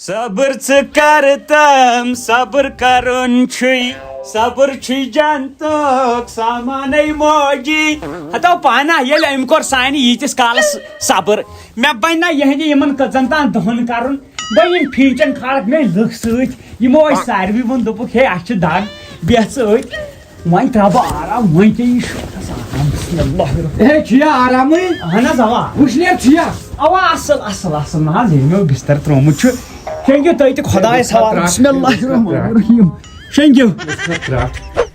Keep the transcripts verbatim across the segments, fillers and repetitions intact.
صبر ژٕ کر تم، صبر کرُن چھُے، صبر چھُے جنتُک سامانَے موجی۔ ہتو پانہ ییٚلہِ أمۍ کوٚر سانہِ ییٖتِس کالس صبر، مےٚ بنہِ نہ یِہنٛدِ یِمن کٔژن تام دۄہن کرُن۔ بہٕ یِم فیٖچن کھالکھ مےٚ لُکھ سۭتۍ، یِمو أسۍ ساروی ووٚن، دوٚپُکھ، "ہے، اَسہِ چھِ دگ، بیٚہہ ژٕ أتۍ۔" وۄنۍ ترٛاوٕ بہٕ آرام، وۄنۍ کیٛاہ یہِ شوقس آرام؟ بسم اللہ الرحمن۔ ہے، چھُ یہِ آرامٕے؟ اہن حظ، اوا۔ وٕشنیر چھُ یہِ؟ اوا، اصل، اصل، اصل، نہ حظ، ییٚمۍ مےٚ بستر ترٛوومُت چھُ۔ شۄنٛگِو تُہۍ تہِ خۄدایس حوالہٕ۔ بسم اللہ الرحمن الرحیم۔ شۄنٛگِو۔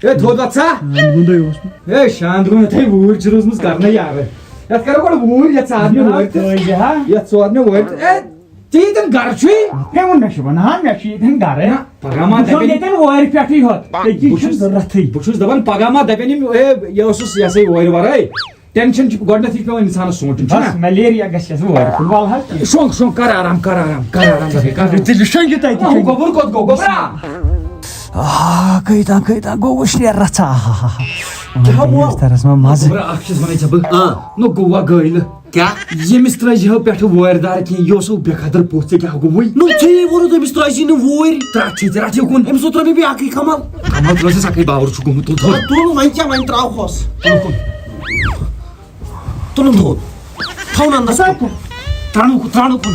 ہے، تھوٚد وۄتھ سا۔ شاندٕ گوٚنٛدُے اوس مےٚ۔ ہے، شاندٕ گوٚنٛد، یتھے وٲرۍ چھِ روٗزمٕژ کرنَے یارٕ۔ یتھ کرو گۄڈٕ وٲرۍ، یتھ ژٕ آز مےٚ وٲرۍ تہٕ۔ تھٲیزِ ہا۔ یتھ ژٕ آز مےٚ وٲرۍ تہٕ۔ ہے، ژےٚ ییٚتٮ۪ن گرٕ چھُے؟ مےٚ ووٚن، مےٚ چھُ بنان، مےٚ چھُ ییٚتٮ۪ن گرٕ۔ نہ، پگاہ ما بہٕ چھُس دَپن، ییٚتٮ۪ن وارِ پٮ۪ٹھٕے ہوت۔ تٔتی بہٕ چھُنہٕ چھُس، ضروٗرتھٕے۔ بہٕ چھُس دَپان، پگاہ ما دَپن یِم، "اے، یہِ اوسُس، یہِ ہسا یہِ وارِ ورٲے۔" ٹینشن چھُ گۄڈٕنٮ۪تھٕے پٮ۪وان اِنسانَس سونٛچُن، چھُنہ؟ بس، ملیریا گژھِ اَسہِ وارِ کُن، وَلہٕ حظ۔ شۄنٛگ، شۄنٛگ، کر آرام، کر آرام، کر آرام، کر آرام۔ تیٚلہِ شۄنٛگِو تُہۍ تہِ، آ، شۄنٛگِو۔ گوٚبُر کوٚت گوٚو؟ گوٚبرا! آ، کۭتیٛاہ، کۭتیٛاہ گوٚو وٕشنیر رژھا۔ آ، ہا، ہا۔ کیٛاہ گوٚو؟ بسترس منٛز مزٕ۔ گوٚبرا، اکھ چیٖز وَنے ژےٚ بہٕ۔ آ۔ نہ گوٚوا گٲلۍ۔ کیٛاہ؟ ییٚمِس ترٲزِ ہو پٮ۪ٹھٕ وٲرۍ دار کینٛہہ، یہِ اوسو بے قدر پوٚژھ، ژےٚ کیٛاہ گوٚوُے؟ نہ، ژےٚ ووٚنُتھ أمِس ترٲزِ نہٕ وٲرۍ۔ ترٛٹھ چھے ژےٚ رَٹھے کُن، أمِس اوترٕ مےٚ بیٛاکھٕے کمل۔ کمل ترٲزٮ۪س اَکٕے باور چھُ گوٚمُت، تُل تھوٚد۔ تُل، وۄنۍ کیٛاہ، وۄنۍ ترٛاو ہوس۔ تُل کُن۔ تُلُن تھوٚد۔ تھاوُن اندس کُن۔ ترٛاونہٕ کُن، ترٛاونہٕ کُن۔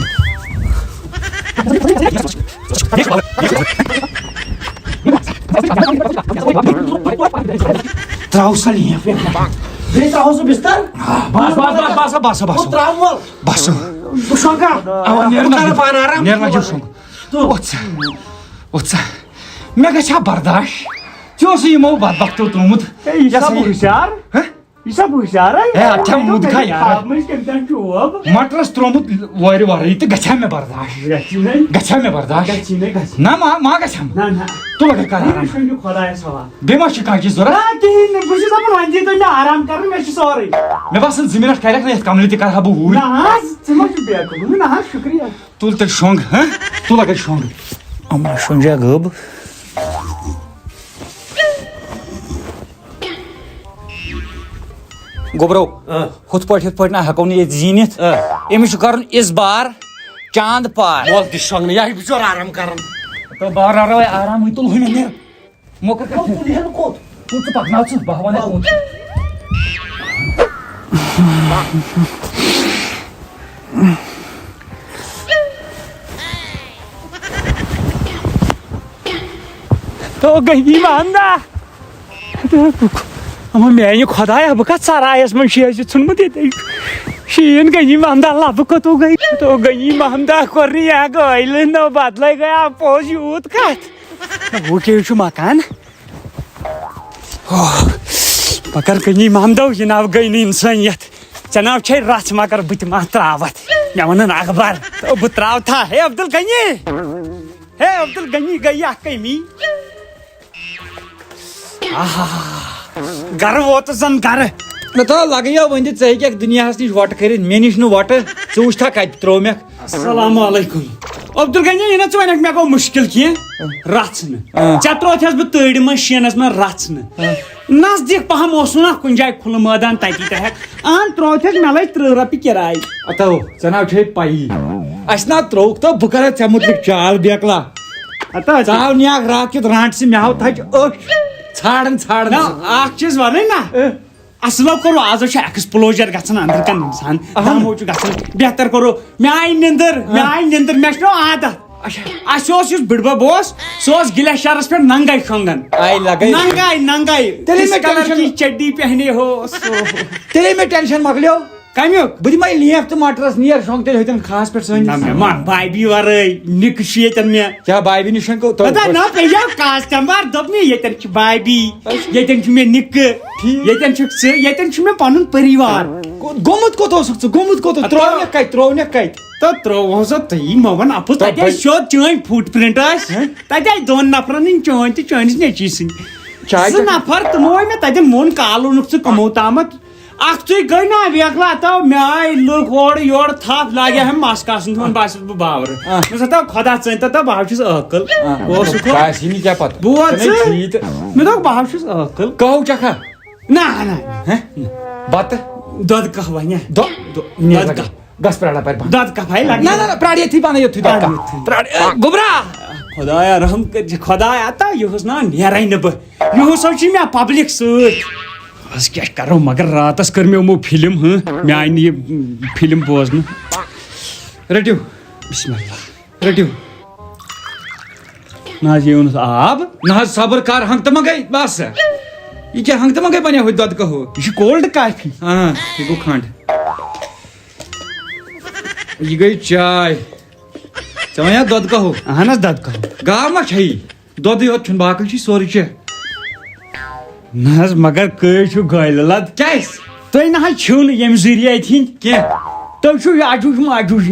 ترٛاو سا لیف۔ بیٚیہِ ترٛاوو سُہ بستر۔ بس، بس، بس، بس، بس، بس۔ ہُہ ترٛاو وَل۔ بس۔ بہٕ شۄنٛگا۔ اوا، نیر بہٕ نہ۔ کرٕ پانہٕ آرام۔ نیر نہ، جو شۄنٛگ۔ تُل۔ اوٚژھ۔ اوٚژھ۔ مےٚ گژھِ ہا برداش۔ ژےٚ اوسُے یِمو بدبختو ترٛوومُت۔ ہے، یہِ یہِ چھا ہسا بہٕ یہِ۔ ہُشار؟ ہہ؟ یہِ چھا بہٕ ہُشارے؟ ہے، اَتھ چھا مےٚ موٗد دوٚپ، کھا مےٚ چھُ یارٕ؟ خوابہٕ منٛز کٔمۍ تام چھُ ووب۔ مٹرس ترٛوومُت وارِ ورٲے تہٕ گژھِ ہا مےٚ برداش۔ گژھِ نَے؟ گژھِ ہا مےٚ برداش؟ گژھِ نَے، گژھِ۔ نہ، ما، ما گژھِ ہا۔ نہ، نہ۔ تُل، لگے کر بیٚیہِ آرام۔ شۄنٛگِو خۄدایَس حوالہٕ۔ بیٚیہِ ما چھُ کانٛہہ چیٖز ضوٚرَتھ؟ آ، کِہیٖنۍ نہٕ، بہٕ چھُس دَپان وۄنۍ دِیِو تُہۍ مےٚ آرام کَرُن، مےٚ چھُ سورُے۔ مےٚ باسان زٕ مِنٹ کَرٮ۪کھ نہ یَتھ کملہِ تہِ کَرٕ ہا بہٕ اوٗرۍ۔ نہ حظ، ژٕ ما چھُکھ بے عقل؟ نہ حظ، شُکریہ۔ تُل تیٚلہِ شۄنٛگ، ہہ؟ تُل اگر شۄنٛگ۔ اما شۄنٛجا گٔب۔ گوٚبرو، آ۔ ہُتھ پٲٹھۍ، ہُتھ پٲٹھۍ نہ ہٮ۪کو نہٕ ییٚتہِ زیٖنِتھ۔ آ۔ أمِس چھُ کَرُن اِس بار چاند پار۔ وَل دِ شۄنٛگنہٕ، یہِ ہا چھُ بِچور آرام کَران۔ تہٕ بہٕ راوراوے آرامٕے، تُل ہُمہِ نیر۔ موقع کَتھ؟ تُل، تُل، یہِ ہٮ۪نہٕ کوٚت؟ تُل ژٕ پَکناو ژٕ، بہٕ ہاوَن یَتھ کوٚت۔ تو گٔے یہِ ماندا۔ اما میانہِ خۄدایا، بہٕ کتھ سرایس منٛز چھُ اَسہِ ژھُنمُت ییٚتہِ شیٖن؟ غنی محمدا لبہٕ کوٚتو گٔے؟ تو غنی محمدا کوٚر نہٕ یا گٲلۍ نہ بدلے گٔے، آ پوٚز یوٗت کتھ۔ نہ، ہُہ کیٛاہ چھُ مکان؟ اوہ، بہٕ کر غنی محمدو، یہِ ناو گٔے نہٕ انسٲنیت۔ ژےٚ ناو چھے رژھ مگر بہٕ تہِ ما تراوتھ؟ مےٚ ووٚنُن اخبار، تہٕ بہٕ تراوتھا؟ ہے عبدالغنی، ہے عبدالغنی، گٔے اکھ کٔمی۔ آہا، گرٕ ووتُس زن گرٕ۔ مےٚ تھوٚو لگے یو وۄنۍ تہِ ژٕ ہیٚککھ دُنیاہس نِش وۄٹہٕ کٔرِتھ، مےٚ نِش نہٕ وۄٹہٕ۔ ژٕ وٕچھتھا کتہِ ترٛوو مےٚ۔ السلام علیکم۔ عبدالغنی، یہِ نہ ژٕ وَنکھ مےٚ گوٚو مُشکِل کینٛہہ۔ رژھ نہٕ۔ آ۔ ژےٚ ترٛووتھس بہٕ تۭرِ منٛز شیٖنس منٛز رژھ نہٕ۔ آ۔ نزدیٖک پہم اوس نہ کُنہِ جایہِ کھُلہٕ مٲدان، تتی ترٛاوہکھ۔ اہن ترٛووتھس، مےٚ لٔج ترٕٛہ رۄپیہِ کِراے۔ اتو، ژےٚ نہ چھے پَیی۔ اَسہِ نہ ترٛووُکھ تہٕ بہٕ کرے ژےٚ مُتلِق چال بیکلا۔ ہتا، ژٕ ہاو نیاکھ راتھ کیُتھ رانٛٹہٕ سٕے، مےٚ ہاو تھچہِ أچھ۔ ژھانٛڈان، ژھانٛڈان۔ نہ، اکھ چیٖز وَنٕے نہ۔ اے۔ اصلو کوٚرو، آز چھُ ایکسپلوجر گژھان أنٛدرٕ کَنہِ اِنسان۔ اہن۔ دم چھُ گژھان۔ بہتر کوٚرو۔ مےٚ آیہِ نِندٕر، مےٚ آیہِ نِندٕر، مےٚ چھُنو عادت۔ اچھا۔ اَسہِ اوس یُس بٕڈبب اوس، سُہ اوس گلیشیرس پٮ۪ٹھ ننگے شۄنٛگان۔ آیہِ لگے۔ ننگے، ننگے۔ تیٚلے کِس مےٚ کلر ٹینشن۔ کی چڈی پہنے ہو۔ تیٚلے مےٚ ٹینشن مۄکلیو۔ کمیُک؟ بہٕ دِمے لیف تہٕ مٹرس نیر شۄنٛگ تیٚلہِ ہوٚتٮ۪ن کھاہس پٮ۪ٹھ سٲنِس۔ نہ، مےٚ ما بایبی ورٲے نِکہٕ چھُ ییٚتٮ۪ن مےٚ۔ کیٛاہ بایبی نِش شۄنٛگ کو-، تۄہہِ پتہ نہ، مےٚ یہِ کاسٹمر دوٚپ مےٚ ییٚتٮ۪ن چھِ بایبی، ٹھیٖک۔ ییٚتٮ۪ن چھُ مےٚ نِکہٕ، ٹھیٖک۔ ییٚتٮ۪ن چھُکھ ژٕ، ییٚتٮ۪ن چھُ مےٚ پنُن پریوار۔ گوٚ-، گوٚمُت کوٚت اوسُکھ ژٕ؟ گوٚمُت کوٚت اوس؟ اَدٕ ترٛوونکھ کتہِ؟ ترٛوونکھ کتہِ؟ تہٕ ترٛووہو سا تُہی، مےٚ وَن اَپُز، تَتہِ تہٕ آسہِ سیوٚد چٲنۍ فُٹ پرٛنٛٹ آسہِ۔ ہہ؟ تَتہِ آسہِ دۄن نفرن ہٕنٛدۍ، چٲنۍ تہٕ چٲنِس نیٚچوِس ہٕنٛدۍ۔ چاے زٕ چکھ۔ نفر تِمو ہے مےٚ تَتٮ۪ن ووٚن کالہٕ اوٚنُکھ ژٕ کٕمو تامَتھ۔ اکھ ژٕے گٔے نا ویکلا تو، مےٚ آے لُکھ اورٕ یورٕ تھپھ، لاگے ہم مس کاسُن، تِمن باسیٚس بہٕ باورٕ۔ آ۔ مےٚ دوٚپُس، ہتا خۄدا ژٲنۍ تو، بہٕ ہا چھُس عٲقل۔ آ۔ بہٕ اوسُس ہُہ۔ کاسہِ نہٕ کیٛاہ پتہٕ؟ بوز ژٕ ژٕ۔ مےٚ چھُے یہِ تہِ۔ مےٚ دوٚپ، بہٕ ہا چھُس عٲقل۔ کہوٕ چکھا؟ نہ، نہ۔ ہہ؟ بتہٕ؟ دۄدٕ کہوہ، نہ۔ دۄ-، دۄ-، دۄدٕ کہوہ۔ گژھ پرٛاڑ اَپارِ بنٛد۔ دۄد کپ ہے لگہِ۔ نہ، نہ، نہ، پرٛاڑ ییٚتھی بنٛد، یوٚتھُے دۄد پرٛاڑ کپ۔ یوٚتھُے۔ پرٛاڑ، اے، گوٚبرا۔ خۄدایا رحم کٔرۍ زِ، خۄدایا، تہ یُہُس نا نیرے نہٕ بہٕ۔ یُہُس حظ چھُ مےٚ پبلک سۭتۍ۔ از کیٛاہ کرو، مگر راتس کٔر مےٚ یِمو فلم، ہٕنٛہ، مےٚ آیہِ نہٕ یہِ فلم بوزنہٕ۔ رٔٹِو، بسم اللہ، رٔٹِو۔ نہ حظ، یہِ اوٚنُتھ آب۔ نہ حظ، صبر کر، ہنٛگ تہٕ منٛگے، بس۔ یہِ کیٛاہ ہنٛگ تہٕ منٛگے بنیو ہوٚتہِ دۄدٕ قہوٕ؟ یہِ چھُ cold coffee۔ آ، یہِ گوٚو کھنٛڈ۔ یہِ گٔے چاے۔ ژےٚ وَنیا دۄدٕ قہوٕ؟ اہن حظ، دۄدٕ قہوٕ۔ گاو ما چھےٚ یہِ؟ دۄدٕے یوت چھُنہٕ، باقٕے چھُے سورُے کینٛہہ۔ نہ حظ، مگر کٔہۍ چھُو گٲلۍ لد؟ کیٛازِ؟ تُہۍ نہ حظ چھِو نہٕ ییٚمہِ ذٔریعہٕ اَتہِ ہِنٛدۍ۔ کینٛہہ۔ تُہۍ چھِو یہِ عجوٗز مجوٗز۔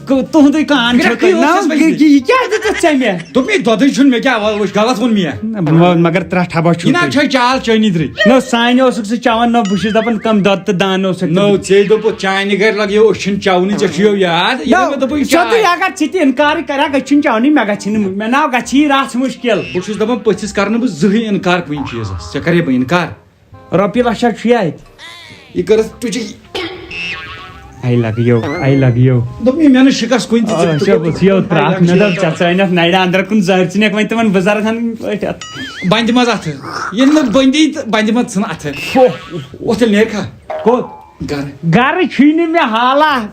ک-، تُہُنٛدُے کان چھُ گرٛٮ۪کھٕے تۄہہِ۔ اوس نہ، اَسہِ وۄنۍ یہِ، یہِ کیٛاہ دِتُکھ ژےٚ مےٚ؟ دوٚپمَے دۄدٕے چھُنہٕ، مےٚ کیٛاہ وَ-، وٕچھ، غلط ووٚن مےٚ۔ نہ، مہ-، مگر ترٛٹھ ہبا چھُو نہ تُہۍ۔ چھےٚ چال چٲنی درٕے۔ نہ، سانہِ اوسُکھ ژٕ چٮ۪وان، نہ بہٕ چھُس دَپان کَم دۄد تہٕ دانہٕ اوسُکھ نہ، ژےٚ دوٚپُتھ چانہِ گرِ لَگیو، أسۍ چھِنہٕ چٮ۪وانٕے، ژےٚ چھُیو یاد۔ ییٚلہِ نہ، مےٚ دوٚپُے سیوٚدُے چاے۔ اگر ژٕ تہِ اِنکارٕے کَرکھ، أسۍ چھِنہٕ چٮ۪وانٕے، مےٚ گژھِ نہٕ، مےٚ ناو گژھی رَژھ مُشکِل۔ بہٕ چھُس دَپان، پٔژھِس کَرٕ نہٕ بہٕ زٕہٕے اِنکار کُنہِ چیٖزَس، ژےٚ کَرے بہٕ اِنکار؟ رۄپیہِ لَچھا چھُ یہِ اَتہِ۔ یہِ کٔرٕس ٹُچی۔ I love you، I love you۔ دوٚپمَے، مےٚ نہٕ شِکَس کُنہِ تہِ آ، ژٕ چھےٚ بہٕ ژیو ترٛٹھ، مےٚ دوٚپ، ژےٚ ژٲنِتھ نَرِ اَندَر کُن زَرِ، ژٕ نِکھ وۄنۍ تِمَن بٕزَرگَن پٲٹھۍ اَتھ۔ بَنٛدِ منٛز اَتھٕ۔ ییٚلہِ نہٕ بٔنٛدی تہٕ بَنٛدِ منٛز ژھٕن اَتھٕ۔ فو۔ اوٚتھ ییٚلہِ نیرِ کھا؟ کوٚت؟ گَرٕ۔ گَرٕ چھُے نہٕ مےٚ حالہ۔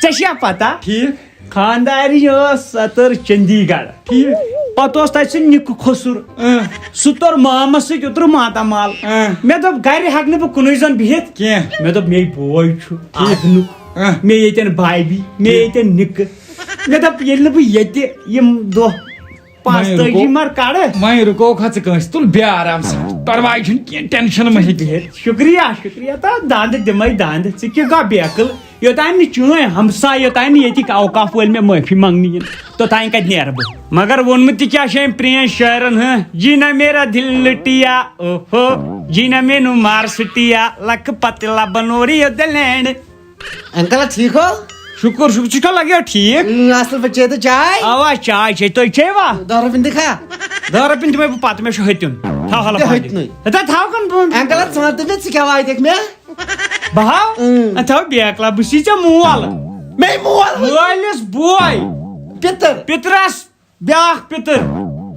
ژےٚ چھےٚ پَتہ؟ ٹھیٖک۔ خانٛدارِنۍ ٲس، سۄ تٔر چندی گڑھ۔ ٹھیٖک۔ پتہٕ اوس تتہِ سُہ نِکہٕ کھوٚسُر۔ اۭں۔ سُہ توٚر مامس سۭتۍ، اوترٕ ماتامال۔ اۭں۔ مےٚ دوٚپ، گرِ ہٮ۪کہٕ نہٕ بہٕ کُنُے زوٚن بِہِتھ۔ کینٛہہ۔ مےٚ دوٚپ، مے بوے چھُ، ٹھیٖک۔ اکھ نُک۔ اۭں۔ مے ییٚتٮ۪ن بھابھی، مے ییٚتٮ۪ن نِکہٕ۔ مےٚ دوٚپ، ییٚلہِ نہٕ بہٕ ییٚتہِ یِم دۄہ پانٛژتٲجی وۄنۍ رُکو۔ مر کڑٕ۔ وۄنۍ رُکوکھ ژٕ کٲنٛسہِ، تُل بیٚہہ آرام سان۔ پرواے چھُنہٕ کینٛہہ، ٹینشن مہ ہیٚکہِ بِہِتھ۔ شُکریہ، شُکریہ۔ تہٕ دنٛدٕ دِمے دنٛدٕ، ژٕ کیٛاہ گوٚو بیقل؟ یوٚتام نہٕ چٲنۍ ہمساے، یوٚتام نہٕ ییٚتِکۍ اوقاف وٲلۍ مےٚ معٲفی منٛگنہٕ یِن، توٚتام کتہِ نیرٕ بہٕ؟ مگر ووٚنمُت تہِ کیٛاہ چھُ أمۍ پرٛٲنۍ شٲعرن، ہہ، جینا میرا دل لٹیا، اوہو، جینا مینو مار سٹیا، لکھ پتہ لبن اوری یو دلینڈ۔ انکل، ٹھیک ہو؟ شکر، شکر، ژٕ چھُکھا لگیو ٹھیک؟ اۭں، اصل پٲٹھۍ، چے تہٕ چاے؟ اوا، چاے چے، تُہۍ چیوا؟ دہ رۄپیہِ دِکھا؟ دہ رۄپیہِ دِمے بہٕ پتہٕ، مےٚ چھُ ہیٚتیُن۔ تھاو حلف دِ مندی۔ ہیٚتنُے۔ ہتا تھاو کن بہٕ؟ انکل، ژٕ وَن تہٕ مےٚ، ژٕ کیٛاہ واتٮ۪کھ مےٚ؟ بہٕ ہاو؟ اۭں۔ تھاو بیکلا، بہٕ چھُسے ژےٚ مول۔ مے مول؟ مٲلِس بوے۔ پِتٕر۔ پِترس بیٛاکھ پِتٕر۔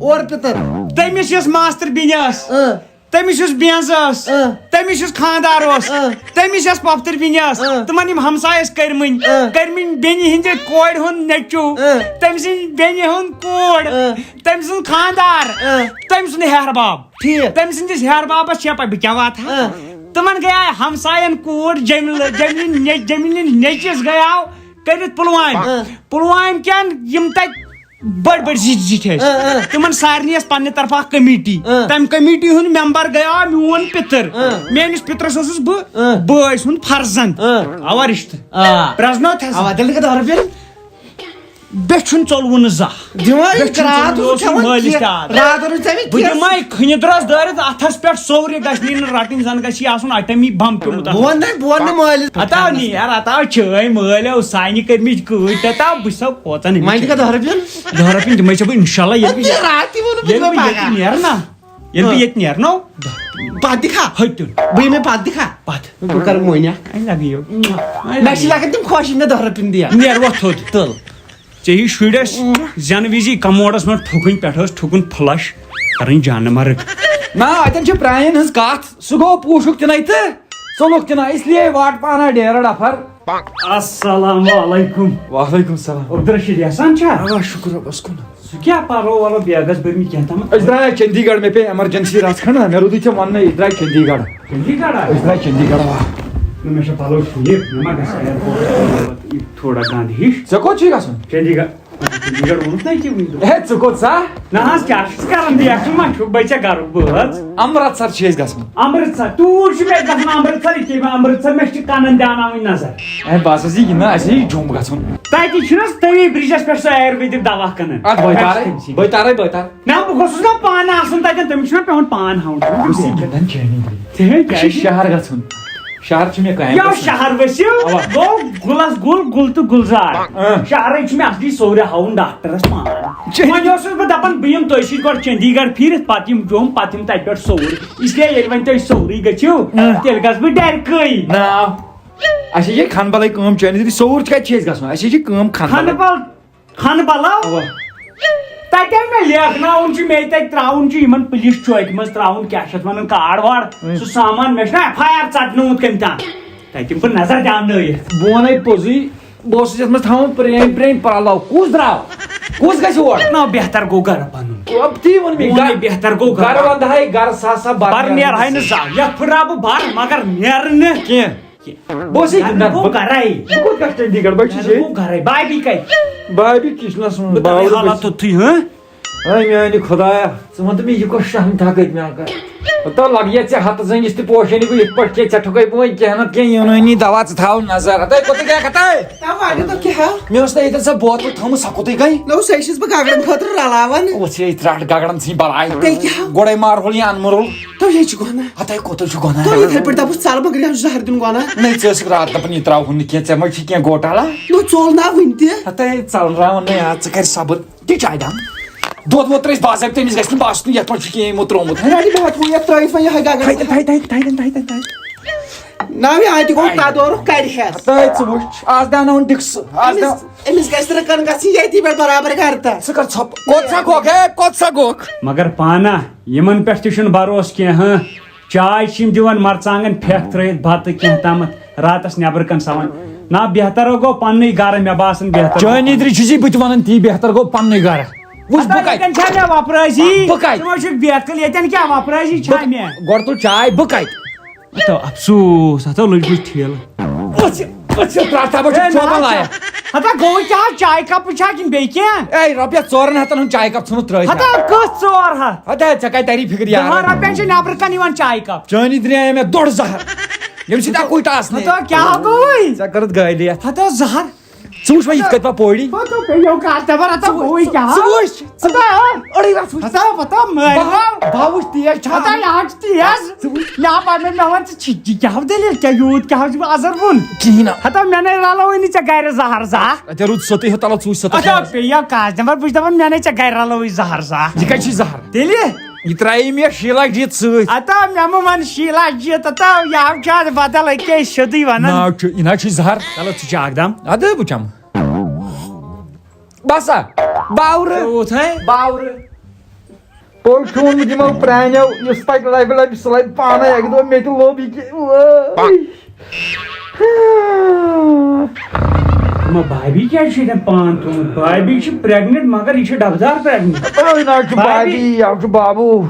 اور پِتٕر۔ تٔمِس یۄس ماستٕر بیٚنہِ ٲس۔ اۭں۔ تٔمِس یۄس بینٛز ٲس۔ اۭں۔ تٔمِس یُس خانٛدار اوس۔ اۭں۔ تٔمِس یۄس پۄپھتٕر بیٚنہِ ٲس۔ اۭں۔ تِمن یِم ہمسایہِ ٲسۍ کٔرۍ مٕتۍ۔ اۭں۔ کٔرۍ مٕتۍ بیٚنہِ ہِنٛدِ کورِ ہُنٛد نیٚچوٗ۔ اۭں۔ تٔمۍ سٕنٛدِ بیٚنہِ ہُنٛد کوٗر۔ اۭں۔ تٔمۍ سُنٛد خانٛدار۔ اۭں۔ تٔمۍ سُنٛد ہیہر باب۔ ٹھیٖک۔ تٔمۍ سٕنٛدِس ہیہر بابس چھےٚ پَے بہٕ کیٛاہ واتہٕ ہا؟ اۭں۔ تِمن گٔیاے ہمساین کوٗر جمیلہٕ، جمیلٕنۍ نیٚچ-، جمیلٕنۍ نیٚچِس گٔیاو کٔرِتھ پُلوامہِ۔ اۭں۔ پُلوامہِ کٮ۪ن یِم تَتہِ بٔڑۍ بٔڑۍ زِٹھۍ زِٹھۍ ٲسۍ۔ اۭں، اۭں۔ تِمن سارنٕے ٲس پننہِ طرفہٕ اکھ کمیٹی۔ اۭں۔ تمہِ کمیٹی ہُنٛد ممبر گٔیاو میون پِتٕر۔ اۭں۔ میٲنِس پِترس اوسُس بہٕ اۭں۔ بٲے سُنٛد فرزند۔ اۭں۔ اوا رشتہٕ۔ آ۔ پرزنٲوتھ حظ۔ اوا، تیٚلہِ کتھ ہۄرٕ پیٚن؟ بیٚیہِ چھُنہٕ ژوٚلوُن زانٛہہ۔ دِوان بیٚیہِ چھُنہٕ راتھ ژوٚلوُن، اوس کھٮ۪وان مٲلِس کینٛہہ۔ تہِ عادت۔ راتھ اوس نہٕ ژےٚ مےٚ بہٕ کینٛہہ۔ دِمے کھٔنِتھ رس دٲرِتھ اتھس پٮ۪ٹھ سورُے گژھِ نہٕ رٹٕنۍ، زن گژھِ یہِ آسُن اٹمی بم پیوٚمُت اتھ۔ بہٕ وَنہٕ نہٕ، بہٕ وَنہٕ نہٕ مٲلِس۔ ہتا نیر، ہتا چھٲے مٲلۍ او سانہِ کٔرمٕتۍ کۭتۍ تتا بہٕ چھسو کوتن وۄنۍ دِکھا دہ رۄپیَن؟ دہ رۄپیَن دِمے ژےٚ بہٕ انشاءاللہ، ییٚلہِ بہٕ ییٚلہِ راتھ تہِ ووٚنُم ییٚلہِ بہٕ بہٕ ییٚتہِ پگاہ۔ نیرٕ نا، ییٚلہِ بہٕ ہاں۔ ییٚتہِ نیرٕ نا۔ پتہٕ دِکھا؟ ہتیُن۔ بہٕ یِمے پتہٕ دِکھا؟ پتہٕ۔ بہٕ کرٕ مونیا۔ I love you۔ I love you۔ مےٚ چھِ لگان تِم خۄش، یِم مےٚ دہ رۄپیَن دِیا۔ نیر وۄتھ تھوٚد۔ تُل۔ ژےٚ ہی شُرۍ ٲسۍ زٮ۪نہٕ وِزی کموڈس منٛز ٹھُکٕنۍ، پٮ۪ٹھٕ ٲس ٹھُکُن فلش کرٕنۍ جانہٕ مرگ۔ نہ، اتٮ۪ن چھِ پرٛانٮ۪ن ہٕنٛز کتھ، سُہ گوٚو پوٗشُک تہِ نَے تہٕ ژوٚلُکھ تہِ نَے، اس لیے واٹ پانہ ڈیرٕ ڈفر۔ السلام علیکم۔ وعلیکم السلام۔ عبدالرشید احسان چھا؟ آ، شُکر رۄبس کُن۔ سُہ کیٛاہ پرو ولو بیگس بٔرمٕتۍ کینٛہہ تامتھ؟ أسۍ درٛاے چندی گڑھ، مےٚ پیٚیہِ ایمرجنسی رژھ کھنڈ نا، مےٚ روٗدُے ژےٚ وننَے، أسۍ درٛاے چندی گڑھ۔ چندی گڑھ ہا؟ أسۍ درٛاے چندی گڑھ، آ۔ نہ، مےٚ چھِ پلو ٹھیٖک، مےٚ ما گژھِ airport تھوڑا گنٛد ہِش؟ ژےٚ کوٚت چھُے گژھُن؟ چندی گڑھ۔ چندی گڑھ ووٚنُتھ نہ أکہِ وٕنۍ دۄہ۔ ہے، ژٕ کوٚت سا؟ نہ حظ، کیٛاہ چھُکھ ژٕ کران؟ بیٚیہِ چھُ ما چھُکھ بٔے ژےٚ گرُک بٲژ؟ امرتسر چھِ أسۍ گژھُن۔ امرتسر؟ توٗرۍ چھُ مےٚ گژھُن امرتسر، ییٚکیٛاہ مےٚ امرتسر، مےٚ چھِ کَنن دیٛاناوٕنۍ نظر۔ ہے، بہٕ ہسا چھُس یہِ گِنٛدان، اَسہِ چھِ جوٚم گژھُن۔ تَتہِ چھُنہٕ حظ تٔمی برجس پٮ۪ٹھ سُہ آیُرویدِک دوا کٕنان؟ اَتھ بٲے تارے، بٲے تارے، بٲے تار۔ نہ، بہٕ گوٚژھُس نا پانہٕ آسُن تَتٮ۪ن، تٔمِس چھُنہ پٮ۪وان پان ہاوُن۔ بہٕ چھُس یہِ گِنٛدان چٲنی برٛونٛہہ۔ ژےٚ ہے مےٚ چھُ کیٛازِ؟ شہر گژھُن۔ شہر چھُ مےٚ کامہِ یو گژھُن۔ شہر ؤسِو، اَوا۔ گوٚو گُلس گُل، گُل تہٕ گُلزار۔ اۭں۔ شہرٕے چھُ مےٚ اصلی سورُے ہاوُن ڈاکٹرس پان۔ چے۔ وۄنۍ اوسُس بہٕ دپان، بہٕ یِمہٕ تۄہہِ سۭتۍ گۄڈٕ چندی گڑھ پھیٖرِتھ، پتہٕ یِمہٕ جوٚم، پتہٕ یِمہٕ تتہِ پٮ۪ٹھ سوٚوُر۔ اس لیے ییٚلہِ وۄنۍ تُہۍ سوٚورُے گٔژھِو، اۭں۔ تیٚلہِ گژھٕ بہٕ ڈرکٕے۔ ناو۔ اَسہِ چھِ کھنہٕ بلٕے کٲم چٲنِس، ییٚتہِ سوٚوُر کَتہِ چھِ أسۍ گژھُن؟ اَسہِ چھِ کٲم کھنہٕ کھنہٕ بلٕے۔ بل، کھنہٕ بلاو۔ اَوا۔ تَتہِ مےٚ لیکھناوُن چھُ، مےٚ تَتہِ ترٛاوُن چھُ یِمن پُلِس چوکہِ منٛز ترٛاوُن، کیٛاہ چھِ اَتھ وَنان، کارڈ وارڈ، ہُم۔ سُہ سامان، مےٚ چھُنہ ایف آی آر ژَٹنومُت کٔمۍ تام۔ تَتہِ دِمہٕ بہٕ نظر دیاونٲیِتھ۔ بہٕ وَنے پوٚزُے، بہٕ اوسُس یَتھ منٛز تھاوان پرٛٲنۍ پرٛٲنۍ پَلو۔ کُس درٛاو؟ کُس گژھِ اور؟ نہ، بہتر گوٚو گرٕ پَنُن۔ تی ووٚن مےٚ، بہٕ وَنے گرٕ، بہتر گوٚو گرٕ۔ گرٕ وَندٕ ہاے، گرٕ سا سا بَر بَر نیرٕ نیرٕ ہاے نہٕ نہٕ زانٛہہ۔ یَتھ پھٕٹراو بہٕ بَر، مگر نیرٕ نہٕ۔ کینٛہہ۔ بہٕ اوسُس گرٕ گِنٛدان۔ گوٚو بہٕ، گرے۔ بہٕ کوٚت گژھٕ چنڈی گڑھ؟ بہٕ چھُس گرٕ ییٚتہِ۔ گوٚو گرے۔ بابی کتہِ؟ بابی کِچنس منٛز، بہٕ ترٛاوٕ باورٕ حالات کِچنس۔ توٚتھُے، ہہ؟ اے میانہِ خدایا، ژٕ وَن تہٕ مےٚ، یہِ کۄس شہم تھکھ أتۍ مےٚ کر؟ ہتا لگہِ ژےٚ ہتہٕ زٔنِس تہِ پوشٲنی، بہٕ یِتھ پٲٹھۍ کینٛہہ، ژےٚ ٹھُکے بہٕ وۄنۍ کینٛہہ نتہٕ کینٛہہ یوٗنٲنی دوا، ژٕ تھاو نظر۔ ہتے کوٚت گٔے کھتے؟ تَوٕ وَنہِ تہٕ کیٛاہ؟ مےٚ ٲس نہ ییٚتٮ۪ن سۄ بوتل تھٲومٕژ، سۄ کوٚتٕے گٔے؟ نہ، سۄے چھَس بہٕ گگرن خٲطرٕ رلاوان۔ وٕچھ یے ترٛٹھ گگرن ژھٕنۍ بلاے۔ تیٚلہِ کیٛاہ؟ گۄڈے مارہول یہِ انمرول۔ تَوٕ یے چھِ گۄناہ۔ ہتے کوٚتٕے چھُ گۄناہ؟ تَوٕ یِتھَے پٲٹھۍ دَپُس ژَل مگر یہِ چھُ زہر دیُن گۄناہ۔ نٔے ژٕ ٲسٕکھ راتھ دَپان یہِ ترٛاوہون نہٕ کینٛہہ، ژےٚ ما چھُے کینٛہہ گوٹالا؟ نہ ژوٚل نہ وٕنہِ تہِ۔ ہتے ژَلراوان نَے آز، ژٕ کَر صبر۔ دِ چاے دام۔ دۄد وۄد ترٲیِتھ باضٲبطہٕ، تٔمِس گژھِ نہٕ باسُن یَتھ منٛز چھُ کینٛہہ یِمو ترٛوومُت۔ ہے، یہِ ہٮ۪کہٕ بہٕ یَتھ ترٛٲیِتھ وۄنۍ یِہوٚے گگرن۔ تھاے تن، تھاے تن، تھاے تن، تھاے تن، تھاے تن۔ نہ، یہِ اَتہِ گوٚو تدورُک کَرِ ہٮ۪س۔ تہٕ ژٕ وٕچھ، آز دیٛاوناوُن ڈِکسہٕ، آز أمِس، دیٛاو-، أمِس گژھِ نہٕ کَن گژھٕنۍ ییٚتی پٮ۪ٹھ برابر گرٕ تہٕ۔ ژٕ کر ژھۄپ، کوٚت سا گوٚکھ، ہے، کوٚت سا گوٚکھ؟ مگر پانہ یِمن پٮ۪ٹھ تہِ چھُنہٕ بروسہٕ کینٛہہ، ہہ۔ چاے چھِ یِم دِوان مرژٕوانٛگن پھٮ۪کھ ترٲیِتھ، بتہٕ کینٛہہ تامَتھ راتس نٮ۪برٕ کَن سَوان۔ نہ، بہتر گوٚو پننُے گرٕ، مےٚ باسان بہتر۔ چٲنۍ نِدرِ چھُسی بہٕ تہِ وَنان تی، بہتر گوٚو پننُے گرٕ۔ وٕچھ، بہٕ ہتا کَتہِ؟ ییٚتٮ۪ن چھا مےٚ وۄپرٲسی؟ بہٕ کَتہِ؟ ژٕ ما چھُکھ بیکٕل، ییٚتٮ۪ن کیٛاہ وۄپرٲسی چھا بہٕ، مےٚ؟ گۄڈٕ تُل چاے، بہٕ کَتہِ؟ ہتو افسوس، ہتو لٔج مےٚ ٹھیلہٕ۔ أسۍ، أسۍ چھِ ترٛٹھ تھاوان، چھِ ہے، چوبان نہ، لایق۔ ہتا گوٚو کیٛاہ، چایہِ کپہٕ چھا کِنہٕ بیٚیہِ کینٛہہ؟ اے، رۄپیَس ژورَن ہَتَن ہُنٛد چایہِ کپ ژھٕنُت ترٛٲیِتھ۔ ہتا کٔژ ژور ہَتھ؟ ہتا ژےٚ کَتہِ تَری فِکرِ، یار؟ دَہَن رۄپیَن چھِ نٮ۪برٕ کَنہِ یِوان چایہِ کپ۔ چٲنی درٛاے مےٚ دۄڑ زَہر۔ ییٚمہِ سۭتۍ اَکُے ٹاس نیرِ۔ ہتا کیٛاہ گوٚوُے؟ ژےٚ کٔرٕتھ گٲلی اَتھ۔ ہتا زَہر۔ ژٕ وٕچھ وۄنۍ یِتھ کٔنۍ پَتہٕ پوڑی۔ پَتہٕ پیٚیو کَتھ دَپان، ہتا ژٕ گوٚوُے کیٛاہ؟ ژٕ وٕچھ، ژٕ ہتا۔ أڑٕے رَژھ وٕچھ۔ ہتا پَتہٕ مٲرۍ بہٕ، بہٕ وٕچھ تیز چھا۔ ہتا یہِ حظ چھُ تیز۔ ژٕ وٕچھ۔ مےٚ ہا پَتہٕ مےٚ وَن ژٕ چھِ یہِ کیٛاہ دٔلیٖل، کیٛاہ یوٗت کیٛاہ حظ چھُ اَزَر ووٚن؟ کِہیٖنۍ نہ۔ ہتا مےٚ نے رَلٲوٕے نہٕ ژےٚ گَرِ زَہر زانٛہہ۔ اَتہِ روٗد سوٚتُے ہیوٚت تَلَو ژٕ وٕچھ سا تَتھ ہتا منٛز۔ پیٚیو کَتھ دَپان، بہٕ چھُس دَپان مےٚ نے ژےٚ گَرِ رَلٲوٕے زَہر زانٛہہ۔ یہِ کَتہِ چھِ زَہر؟ تیٚلہِ؟ یہِ ترٛایے مےٚ شیٖلا جیٖت سۭتۍ۔ ہتا مےٚ مہٕ وَن شیٖلا جیٖت، ہتا یہِ ہا چھُ اَتھ بدل أکے سیوٚدُے وَنان۔ ناو چھُ، یہِ نہ چھُ زَہر۔ چلو ژٕ چاکھ دَم۔ اَدٕ بہٕ چَمہٕ۔ بسا، باورٕ۔ اوتھے؟ باورٕ۔ پوٚز چھُ ووٚنمُت یِمو پرٛانیو، یُس پکہِ لبہِ لبہِ، سُہ لبہِ پانے اکہِ دۄہ، مےٚ تہِ لوٚب یہِ کہِ، وٲے۔ اما بھابھی کیٛازِ چھُ ییٚتٮ۪ن پان تھوٚومُت؟ بھابھی چھِ pregnant، مگر یہِ چھِ ڈبہٕ دار pregnant۔ أے نہ چھُ بھابھی۔ بھابھی، یہِ چھُ بابو۔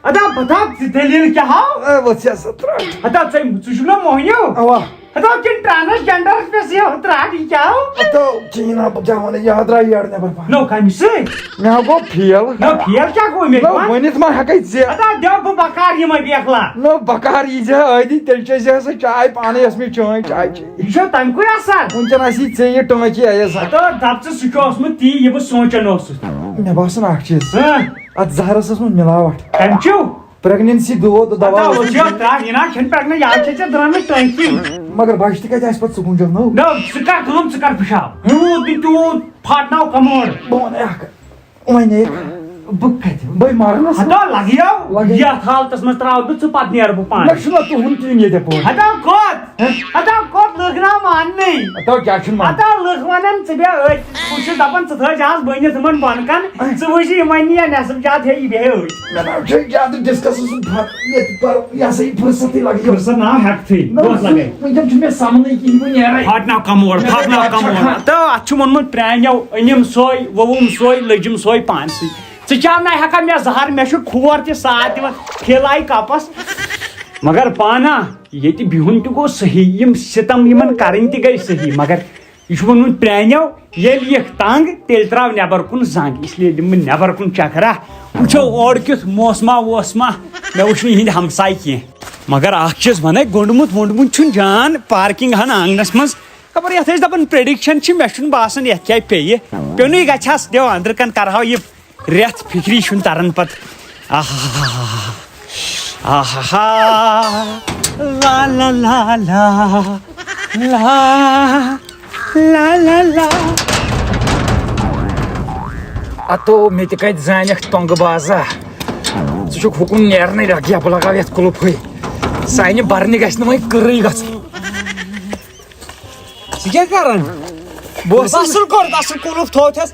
ادا بتا، ژٕ دٔلیٖل کیٛاہ ہاو؟ اے، وۄتھ ژےٚ سا ترٛٹھ۔ ادا ژٕ، ژٕ چھُکھ نا موہنیو؟ اوا۔ ادا کِنہٕ transgender پٮ۪ٹھ یہِ ترٛٹھ، یہِ کیٛاہ ہاو؟ ادا کِہیٖنۍ نہ، بہٕ کیٛاہ وَنہٕ، یہِ ہا درٛاو یٔڈ نٮ۪بر پَہَن۔ نو، کَمہِ سۭتۍ؟ مےٚ ہا گوٚو fail۔ نو، fail کیٛاہ گوٚو مےٚ؟ نو، وَن۔ ؤنِتھ ما ہٮ۪کَے ژےٚ؟ ادا دِو بہٕ بکار یِمَے بیکلا۔ نو، بکار یی زِ عٲدی، تیٚلہِ چیٚزِ ہا سۄ چاے پانَے، یۄس مےٚ چٲنۍ چاے چھِ۔ یہِ چھا تَمہِ کُے اثر؟ وٕنکٮ۪ن آسی ژےٚ یہِ ٹٲنٛکی، اَیَس۔ ادا دَپ ژٕ، سُہ چھُ اوسمُت تی، یہِ بہٕ سونٛچان اوسُس۔ مےٚ باسان اَکھ چیٖز۔ ہاں۔ اتھ زہرس ٲس مےٚ ملاوٹ۔ کمہِ چھِو؟ Pregnancy دود دوا ہتا اوس وٕچھ یہِ نہٕ۔ ترٛٹھ، یہِ نہ چھَنہٕ pregnant، یہِ چھےٚ ژےٚ درٛامٕژ ٹٲنٛکی۔ مگر بچہِ تہِ کتہِ آسہِ پتہٕ ژٕ کُن جل نو؟ نہ، ژٕ کر کٲم، ژٕ کر پِشاب۔ یوٗت نہٕ تیوٗت پھاٹناو کموڈ۔ بہٕ وَنہٕ اکھ، وۄنۍ نے بہٕ کتہِ؟ بہٕ مرٕ نہ ژٕ۔ ہتا لگیو، لگے۔ یتھ حالتس منٛز ترٛاو بہٕ ژٕ، پتہٕ نیرٕ بہٕ پانہٕ۔ مےٚ چھُنہ تُہُنٛد تہِ یُن ییٚتہِ پورٕ۔ ہتا کوٚت؟ ہہ؟ ہتا کوٚت لٔگۍ نہ ماننٕے؟ ہتا کیٛاہ چھُنہٕ مانُن؟ ہتا لٔکھ ونان ژٕ بیٚہہ أتۍ۔ بہٕ چھُس دَپان، ژٕ تھٲوزِ آز بٔنِتھ یِمَن بۄنہٕ کَن، اَچھا۔ ژٕ وٕچھ یہِ وۄنۍ یی یا نٮ۪صٕف زیادٕ ہے یہِ بیٚہہِ أتھۍ۔ مےٚ نہ چھُ زیادٕ discuss، ییٚتہِ پَرو، یہِ ہسا یہِ فرصتٕے لَگہِ۔ فرصت نہ ہٮ۪کتھٕے، نہ، دۄہ لَگے۔ وٕنکٮ۪ن چھُنہٕ مےٚ سَمنٕے کِہیٖنۍ، بہٕ نیرَے۔ پھاٹناو کموڈ، مےٚ پھاٹناو چھُ کموڈ۔ تہٕ اَتھ چھُ ووٚنمُت، پرٛانیو، أنِم سۄے، ووٚوُم سۄے، لٔجِم سۄے پانسٕے۔ ژٕ چاو نہ ہٮ۪کان مےٚ زہر، مےٚ چھُ کھور تہِ ساتھ دِوان، پھِل آیہِ کَپَس۔ مگر پانہ، ییٚتہِ بِہُن تہِ گوٚو صحیح، یِم سِتَم یِمَن کَرٕنۍ تہِ گٔے صحیح، مگر یہِ چھُ ووٚنمُت پرٛانیو، ییٚلہِ یِکھ تنٛگ، تیٚلہِ ترٛاو نٮ۪بر کُن زنٛگ، اس لیے دِمہٕ بہٕ نٮ۪بر کُن چکرا، وٕچھو اورٕ کیُتھ موسما ووسما، مےٚ وٕچھ نہٕ یِہِنٛدۍ ہمساے کینٛہہ۔ مگر اکھ چیٖز وَنے، گوٚنٛڈمُت ووٚنٛڈمُت چھُنہٕ جان، parking ہن آنٛگنس منٛز، خبر یتھ ٲسۍ دپان prediction چھِ، مےٚ چھُنہٕ باسان یتھ کیٛاہ پیٚیہِ، پیوٚنُے گژھِ ہس، دِو أنٛدرٕ کن کرہاو یہِ رٮ۪تھ فِکری چھُنہٕ تران پتہٕ۔ آہا، آہا، لا لا لا لا، لا لا لا لا۔ اتو مےٚ تہِ کتہِ زانکھ ٹۄنٛگہٕ بازا، ژٕ چھُکھ ہُکُن نیرنٕے، رکھ یا بہٕ لگاو یتھ کُلُفٕے، سانہِ برنہِ گژھِ نہٕ وۄنۍ کٕرٕے گژھُن۔ یہِ کیٛاہ کران؟ بہٕ اوسُس اصل کوٚر، اصل قُلُف تھوو تھس۔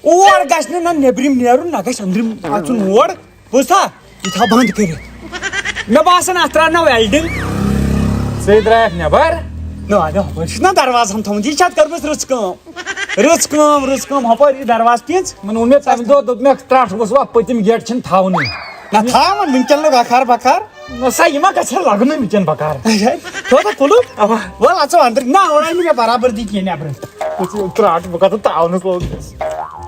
اور گژھِ نہٕ نہ نیبرِم نیرُن، نہ گژھِ أندرِم اژُن اور۔ بوٗزتھا؟ یہِ تھاو بند کٔرِتھ۔ مےٚ باسان اتھ ترٛاو نہ welding۔ ژٕے درٛایکھ نٮ۪بر۔ نہ، نہ، ہُپٲرۍ چھُ نہ دروازٕ ہن تھومُت، یہِ چھِ اتھ کٔرمٕژ رٕژ کٲم۔ رٕژ کٲم، رٕژ کٲم، ہُپٲرۍ یہِ دروازٕ پِنٛژ۔ وۄنۍ ووٚن مےٚ تمہِ دۄہ، دوٚپ مےٚ، ترٛٹھ گوٚژھ وۄنۍ پٔتِم گیٹ چھِنہٕ تھاونٕے۔ نہ تھاوان، وٕنکٮ۪ن لوٚگ اکار بکار۔ نہ سا، یہِ ما گژھِ ہا لگنُے وٕنکٮ۪ن بکار؟ اچھا، تھوڑا کُلُف۔ اوا۔ وَل، اَژو اندر۔ نہ، وۄنۍ نہٕ مےٚ برابر دی کینٛہہ نٮ۪برٕ۔ ترٛٹھ، بہٕ کتھ تاونس لوٚگ۔